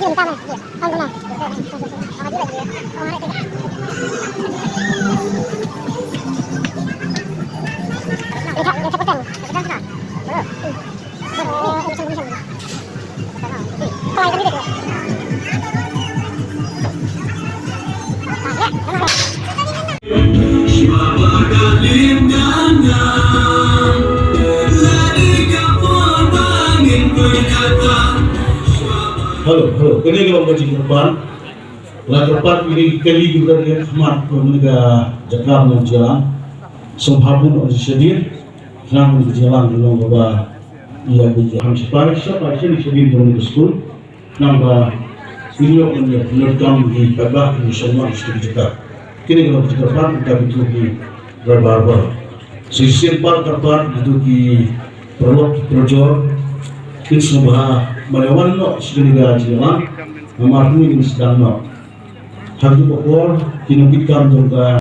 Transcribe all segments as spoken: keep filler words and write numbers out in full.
Hello, hello. Kane ka long ka jingkyrpad. La kyrpad ïa ki kali ki briew, khmat, kum ka jaka nongïalam. Sngewbha bun ong shadien. Khnang ka jingïalang ka long kaba ïa ka jingïalam shaphang, shaphang shadien jong ka skul. Nangba ïoh ïa pyndonkam ïa ki paidbah ki shong lang sha ki jaka. Kine ki long ki jaka pat ka bitu ki barbar. Shisien pat ka pat bitu ki paralok ki parajor. Kin sngewbha ban ïa wan noh sha kine ki jaka. Namar kine ki sdang noh. Ha katu ka por ki nongkitkam jong ka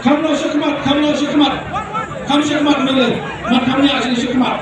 Kham noh shakhmat, kham noh shakhmat. Kham shakhmat mynta. Mat kham noh shakhmat.